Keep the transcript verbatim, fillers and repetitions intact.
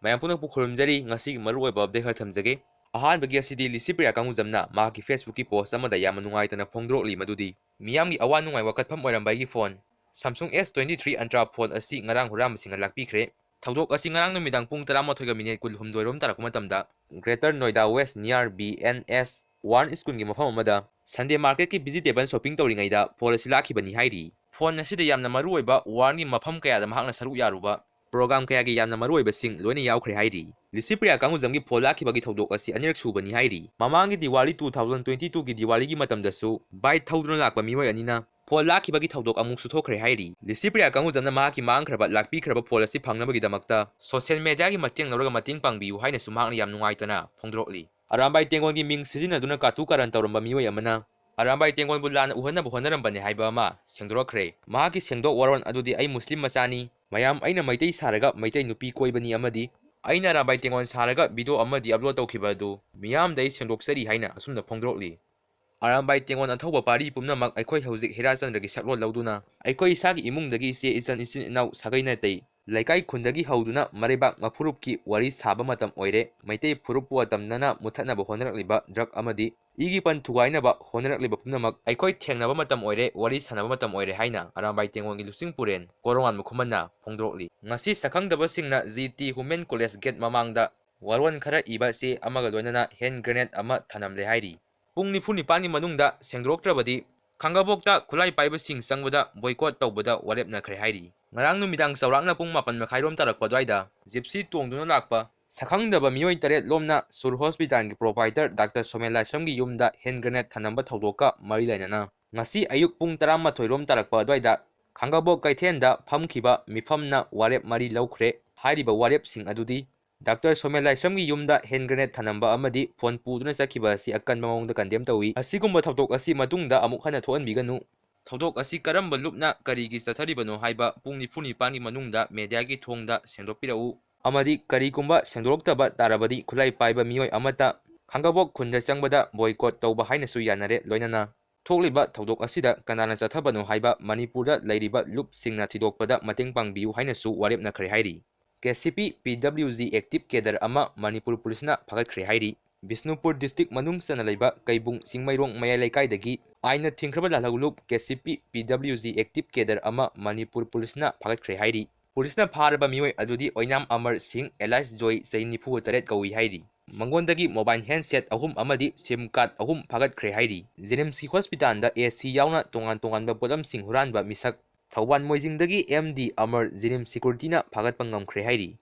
ꯃꯌꯥꯝ ꯄꯨꯝꯅꯃꯛꯄꯨ ꯈꯨꯔꯨꯝꯖꯔꯤ꯫ ꯉꯁꯤꯒꯤ ꯃꯔꯨꯑꯣꯏꯕ ꯑꯞꯗꯦꯠ ꯈꯔ ꯊꯝꯖꯒꯦ꯫ ꯑꯍꯥꯟꯕꯒꯤ ꯑꯁꯤꯗꯤ ꯂꯤꯁꯤꯄ꯭ꯔꯤꯌꯥ ꯀꯪꯒꯨꯖꯝꯅ ꯃꯍꯥꯛꯀꯤ ꯐꯦꯁꯕꯨꯛꯀꯤ ꯄꯣꯁ ꯑꯃꯗ ꯌꯥꯝꯅ ꯅꯨꯡꯉꯥꯏꯇꯅ ꯐꯣꯡꯗꯣꯔꯛꯂꯤ ꯃꯗꯨꯗꯤ ꯃꯤꯌꯥꯝꯒꯤ ꯑꯋꯥ ꯅꯨꯡꯉꯥꯏ ꯋꯥꯀꯠꯐꯝ ꯑꯣꯏꯔꯝꯕ ꯑꯩꯒꯤ phone Samsung S twenty three Ultra phone ꯑꯁꯤ ꯉꯔꯥꯡ ꯍꯨꯔꯥꯟꯕꯁꯤꯡꯅ ꯂꯥꯛꯄꯤꯈ꯭ꯔꯦ꯫ ꯊꯧꯗꯣꯛ ꯑꯁꯤ ꯉꯔꯥꯡ ꯅꯨꯃꯤꯗꯥꯡ ꯄꯨꯡ ꯇꯔꯥꯃꯥꯊꯣꯏꯒ ꯃꯤꯅꯤꯠ ꯀꯨꯟꯍꯨꯝꯗꯣꯏ ꯔꯣꯝ ꯇꯥꯔꯛꯄ ꯃꯇꯝꯗ Greater Noida West near B N S Warren Schoolꯒꯤ ꯃꯐꯝ ꯑꯃꯗ Sunday marketꯀꯤ vegetable shopping ꯇꯧꯔꯤꯉꯩꯗ ꯐꯣꯟ ꯑꯁꯤ ꯂꯥꯛꯈꯤꯕꯅꯤ ꯍꯥꯏꯔꯤ꯫ ꯐꯣꯟ ꯑꯁꯤꯗ ꯌꯥꯝꯅ ꯃꯔꯨꯑꯣꯏꯕ Warrenꯒꯤ ꯃꯐꯝ ꯀꯌꯥꯗ ꯃꯍꯥꯛꯅ ꯁꯔꯨꯛ ꯌꯥꯔꯨꯕ program ꯀꯌꯥꯒꯤ ꯌꯥꯝꯅ ꯃꯔꯨꯑꯣꯏꯕꯁꯤꯡ ꯂꯣꯏꯅ ꯌꯥꯎꯈ꯭ꯔꯦ ꯍꯥꯏꯔꯤ꯫ ꯂꯤꯁꯤꯄ꯭ꯔꯤꯌꯥ ꯀꯪꯒꯨꯖꯝꯒꯤ ꯐꯣꯟ ꯂꯥꯛꯈꯤꯕꯒꯤ ꯊꯧꯗꯣꯛ ꯑꯁꯤ ꯑꯅꯤꯔꯛ ꯁꯨꯕꯅꯤ ꯍꯥꯏꯔꯤ꯫ ꯃꯃꯥꯡꯒꯤ ꯗꯤꯋꯥꯂꯤ two thousand twenty twoꯒꯤ ꯗꯤꯋꯥꯂꯤꯒꯤ ꯃꯇꯝꯗꯁꯨ bike ꯊꯧꯗꯨꯅ ꯂꯥꯛꯄ ꯃꯤꯑꯣꯏ ꯑꯅꯤꯅ ꯐꯣꯟ ꯂꯥꯛꯈꯤꯕꯒꯤ ꯊꯧꯗꯣꯛ ꯑꯃꯨꯛꯁꯨ ꯊꯣꯛꯈ꯭ꯔꯦ ꯍꯥꯏꯔꯤ꯫ ꯂꯤꯁꯤꯄ꯭ꯔꯤꯌꯥ ꯀꯪꯒꯨꯖꯝꯅ ꯃꯍꯥꯛꯀꯤ ꯃꯥꯡꯈ꯭ꯔꯕ, ꯂꯥꯛꯄꯤꯈ꯭ꯔꯕ ꯐꯣꯟ ꯑꯁꯤ ꯐꯪꯅꯕꯒꯤꯗꯃꯛꯇ social mediaꯒꯤ ꯃꯇꯦꯡ ꯂꯧꯔꯒ ꯃꯇꯦꯡ ꯄꯥꯡꯕꯤꯌꯨ ꯍꯥꯏꯅꯁꯨ ꯃꯍꯥꯛꯅ ꯌꯥꯝ ꯅꯨꯡꯉꯥꯏꯇꯅ ꯐꯣꯡꯗꯣꯔꯛꯂꯤ꯫ ꯑꯔꯥꯝꯕꯥꯏ ꯇꯦꯡꯒꯣꯜꯒꯤ ꯃꯤꯡ ꯁꯤꯖꯤꯟꯅꯗꯨꯅ ꯀꯥꯇꯨ ꯀꯥꯔꯟ ꯇꯧꯔꯝꯕ ꯃꯤꯑꯣꯏ ꯑꯃꯅ ꯑꯔꯥꯝꯕꯥꯏ ꯇꯦꯡꯒꯣꯜꯕꯨ ꯂꯥꯟꯅ ꯎꯍꯟꯅꯕ ꯍꯣꯠꯅꯔꯝꯕꯅꯤ ꯍꯥꯏꯕ ꯑꯃ ꯁꯦꯡꯗꯣꯔꯛꯈ꯭ꯔꯦ꯫ ꯃꯍꯥꯛꯀꯤ ꯁꯦꯡꯗꯣꯛ ꯋꯥꯔꯣꯜ ꯑꯗꯨꯗꯤ "ꯑꯩ ꯃꯨꯁꯂꯤꯝ ꯃꯆꯥꯅꯤ, ꯃꯌꯥꯝ ꯑꯩꯅ ꯃꯩꯇꯩ ꯁꯥꯔꯒ ꯃꯩꯇꯩ ꯅꯨꯄꯤ ꯀꯣꯏꯕꯅꯤ ꯑꯃꯗꯤ ꯑꯩꯅ ꯑꯔꯥꯝꯕꯥꯏ ꯇꯦꯡꯒꯣꯜ ꯁꯥꯔꯒ video ꯑꯃꯗꯤ upload ꯇꯧꯈꯤꯕ ꯑꯗꯨ ꯃꯤꯌꯥꯝꯗ ꯑꯩ ꯁꯦꯡꯗꯣꯛꯆꯔꯤ" ꯍꯥꯏꯅ ꯑꯁꯨꯝꯅ ꯐꯣꯡꯗꯣꯔꯛꯂꯤ꯫ ꯑꯔꯥꯝꯕꯥꯏ ꯇꯦꯡꯒꯣꯜ ꯑꯊꯧꯕ ꯄꯥꯔꯤ ꯄꯨꯝꯅꯃꯛ, ꯑꯩꯈꯣꯏ ꯍꯧꯖꯤꯛ ꯍꯤꯔꯥꯆꯟꯗ꯭ꯔꯒꯤ ꯁꯛꯂꯣꯟ ꯂꯧꯗꯨꯅ ꯑꯩꯈꯣꯏ ꯏꯁꯥꯒꯤ ꯏꯃꯨꯡꯗꯒꯤ ꯏꯆꯦ ꯏꯆꯟ ꯏꯆꯤꯟ ꯏꯅꯥꯎ ꯁꯥꯒꯩ ꯅꯥꯇꯩ ꯂꯩꯀꯥꯏ ꯈꯨꯟꯗꯒꯤ ꯍꯧꯗꯨꯅ ꯃꯔꯩꯕꯥꯛ ꯃꯐꯨꯔꯨꯞꯀꯤ ꯋꯥꯔꯤ ꯁꯥꯕ ꯃꯇꯝ ꯑꯣꯏꯔꯦ꯫ ꯃꯩꯇꯩ ꯐꯨꯔꯨꯞꯄꯨ ꯑꯇꯝꯅꯅ ꯃꯨꯊꯠꯅꯕ ꯍꯣꯠꯅꯔꯛꯂꯤꯕ drug ꯑꯃꯗꯤ ꯏꯒꯤ ꯄꯟ ꯊꯨꯒꯥꯏꯅꯕ ꯍꯣꯠꯅꯔꯛꯂꯤꯕ ꯄꯨꯝꯅꯃꯛ ꯑꯩꯈꯣꯏ ꯊꯦꯡꯅꯕ ꯃꯇꯝ ꯑꯣꯏꯔꯦ, ꯋꯥꯔꯤ ꯁꯥꯟꯅꯕ ꯃꯇꯝ ꯑꯣꯏꯔꯦ ꯍꯥꯏꯅ ꯑꯔꯥꯝꯕꯥꯏ ꯇꯦꯡꯒꯣꯜꯒꯤ ꯂꯨꯆꯤꯡ ꯄꯨꯔꯦꯟ ꯀꯣꯔꯣꯉꯥꯟꯕ ꯈꯨꯃꯟꯅ ꯐꯣꯡꯗꯣꯔꯛꯂꯤ꯫ ꯉꯁꯤ ꯁꯛꯈꯪꯗꯕꯁꯤꯡꯅ G T Women College gate ꯃꯃꯥꯡꯗ ꯋꯥꯔꯣꯜ ꯈꯔ ꯏꯕ ꯆꯦ ꯑꯃꯒ ꯂꯣꯏꯅꯅ hand grenade ꯑꯃ ꯊꯅꯝꯂꯦ ꯍꯥꯏꯔꯤ꯫ ꯄꯨꯡ ꯅꯤꯐꯨ ꯅꯤꯄꯥꯟꯒꯤ ꯃꯅꯨꯡꯗ ꯁꯦꯡꯗꯣꯔꯛꯇ꯭ꯔꯕꯗꯤ ꯈꯥꯡꯉꯕꯣꯛꯇ ꯈꯨꯠꯂꯥꯏ ꯄꯥꯏꯕꯁꯤꯡ ꯆꯪꯕꯗ boycott ꯇꯧꯕꯗ ꯋꯥꯔꯦꯞꯅꯈ꯭ꯔꯦ ꯍꯥꯏꯔꯤ꯫ ꯉꯔꯥꯡ ꯅꯨꯃꯤꯗꯥꯡ ꯆꯥꯎꯔꯥꯛꯅ ꯄꯨꯡ ꯃꯥꯄꯟ ꯃꯈꯥꯏꯔꯣꯝ ꯇꯥꯔꯛꯄ ꯑꯗꯨꯋꯥꯏꯗ Gypsy ꯇꯣꯡꯗꯨꯅ ꯂꯥꯛꯄ ꯁꯛꯈꯪꯗꯕ ꯃꯤꯑꯣꯏ ꯇꯔꯦꯠ ꯂꯣꯝꯅ ꯁꯨꯔ ꯍꯣꯁꯄꯤꯇꯥꯜꯒꯤ proprietor Doctor ꯁꯣꯃꯦꯟ ꯂꯥꯏꯁ꯭ꯔꯝꯒꯤ ꯌꯨꯝꯗ hand grenade ꯊꯅꯝꯕ ꯊꯧꯗꯣꯛꯀ ꯃꯔꯤ ꯂꯩꯅꯅ ꯉꯁꯤ ꯑꯌꯨꯛ ꯄꯨꯡ ꯇꯔꯥꯃꯥꯊꯣꯏ ꯔꯣꯝ ꯇꯥꯔꯛꯄ ꯑꯗꯨꯋꯥꯏꯗ ꯈꯥꯡꯉꯕꯣꯛ ꯀꯩꯊꯦꯜꯗ ꯐꯝꯈꯤꯕ ꯃꯤꯐꯝꯅ ꯋꯥꯔꯦꯞ ꯃꯔꯤ ꯂꯧꯈ꯭ꯔꯦ꯫ ꯍꯥꯏꯔꯤꯕ ꯋꯥꯔꯦꯞꯁꯤꯡ ꯑꯗꯨꯗꯤ Doctor ꯁꯣꯃꯦꯟ ꯂꯥꯏꯁ꯭ꯔꯝꯒꯤ ꯌꯨꯝꯗ hand grenade ꯊꯅꯝꯕ ꯑꯃꯗꯤ ꯐꯣꯟ ꯄꯨꯗꯨꯅ ꯆꯠꯈꯤꯕ ꯑꯁꯤ ꯑꯀꯟꯕ ꯃꯑꯣꯡꯗ condemn ꯇꯧꯏ꯫ ꯑꯁꯤꯒꯨꯝꯕ ꯊꯧꯗꯣꯛ ꯑꯁꯤ ꯃꯇꯨꯡꯗ ꯑꯃꯨꯛ ꯍꯟꯅ ꯊꯣꯛꯍꯟꯕꯤꯒꯅꯨ꯫ ꯊꯧꯗꯣꯛ ꯑꯁꯤ ꯀꯔꯝꯕ ꯂꯨꯞꯅ ꯀꯔꯤꯒꯤ ꯆꯠꯊꯔꯤꯕꯅꯣ ꯍꯥꯏꯕ ꯄꯨꯡ ꯅꯤꯐꯨ ꯅꯤꯄꯥꯟꯒꯤ ꯃꯅꯨꯡꯗ mediaꯒꯤ ꯊꯣꯡꯗ ꯁꯦꯡꯗꯣꯛꯄꯤꯔꯛꯎ꯫ ꯑꯃꯗꯤ ꯀꯔꯤꯒꯨꯝꯕ ꯁꯦꯡꯗꯣꯔꯛꯇꯕ ꯇꯥꯔꯕꯗꯤ ꯈꯨꯠꯂꯥꯏ ꯄꯥꯏꯕ ꯃꯤꯑꯣꯏ ꯑꯃꯠꯇ ꯈꯥꯡꯉꯕꯣꯛ ꯈꯨꯟꯗ ꯆꯪꯕꯗ boycott ꯇꯧꯕ ꯍꯥꯏꯅꯁꯨ ꯌꯥꯅꯔꯦ꯫ ꯂꯣꯏꯅꯅ ꯊꯣꯛꯂꯤꯕ ꯊꯧꯗꯣꯛ ꯑꯁꯤꯗ ꯀꯅꯥꯅ ꯆꯠꯊꯕꯅꯣ ꯍꯥꯏꯕ ꯃꯅꯤꯄꯨꯔꯗ ꯂꯩꯔꯤꯕ ꯂꯨꯞꯁꯤꯡꯅ ꯊꯤꯗꯣꯛꯄꯗ ꯃꯇꯦꯡ ꯄꯥꯡꯕꯤꯌꯨ ꯍꯥꯏꯅꯁꯨ ꯋꯥꯔꯦꯞꯅꯈ꯭ꯔꯦ ꯍꯥꯏꯔꯤ꯫ ꯀꯦ ꯁꯤ ꯄꯤ ꯄꯤ ꯗꯕ꯭ꯂꯤꯎ ꯖꯤ active cadre ꯑꯃ ꯃꯅꯤꯄꯨꯔ ꯄꯨꯂꯤꯁꯅ ꯐꯥꯒꯠꯈ꯭ꯔꯦ ꯍꯥꯏꯔꯤ꯫ ꯕꯤꯁꯅꯨꯄꯨꯔ district ꯃꯅꯨꯡ ꯆꯟꯅ ꯂꯩꯕ ꯀꯩꯕꯨꯡ ꯆꯤꯡꯃꯩꯔꯣꯡ ꯃꯌꯥꯏ ꯂꯩꯀꯥꯏꯗꯒꯤ ꯑꯥꯏꯟꯅ ꯊꯤꯡꯈ꯭ꯔꯕ ꯂꯥꯜꯍꯧꯂꯨꯞ ꯀꯦ ꯁꯤ ꯄꯤ ꯄꯤ ꯗꯕ꯭ꯂꯤꯎ ꯖꯤ active cadre ꯑꯃ ꯃꯅꯤꯄꯨꯔ ꯄꯨꯂꯤꯁꯅ ꯐꯥꯒꯠꯈ꯭ꯔꯦ ꯍꯥꯏꯔꯤ꯫ ꯄꯨꯂꯤꯁꯅ ꯐꯥꯔꯕ ꯃꯤꯑꯣꯏ ꯑꯗꯨꯗꯤ ꯑꯣꯏꯅꯥꯝ ꯑꯃꯔ ꯁꯤꯡ alias ꯖꯣꯏ, ꯆꯍꯤ ꯅꯤꯐꯨ ꯇꯔꯦꯠ ꯀꯧꯏ ꯍꯥꯏꯔꯤ꯫ ꯃꯉꯣꯟꯗꯒꯤ mobile handset ꯑꯍꯨꯝ ꯑꯃꯗꯤ SIM card ꯑꯍꯨꯝ ꯐꯥꯒꯠꯈ꯭ꯔꯦ ꯍꯥꯏꯔꯤ꯫ ꯖꯦꯅꯤꯝꯁꯀꯤ ꯍꯣꯁꯄꯤꯇꯥꯜꯗ ꯑꯦ ꯁꯤ ꯌꯥꯎꯅ ꯇꯣꯉꯥꯟ ꯇꯣꯉꯥꯟꯕ ꯄꯣꯠꯂꯝꯁꯤꯡ ꯍꯨꯔꯥꯟꯕ ꯃꯤꯁꯛ ꯊꯧꯕꯥꯜ ꯃꯣꯏꯖꯤꯡꯗꯒꯤ ꯑꯦꯝ ꯗꯤ ꯑꯃꯔ ꯖꯦꯅꯤꯝꯁ securityꯅ ꯐꯥꯒꯠꯄ ꯉꯝꯈ꯭ꯔꯦ ꯍꯥꯏꯔꯤ꯫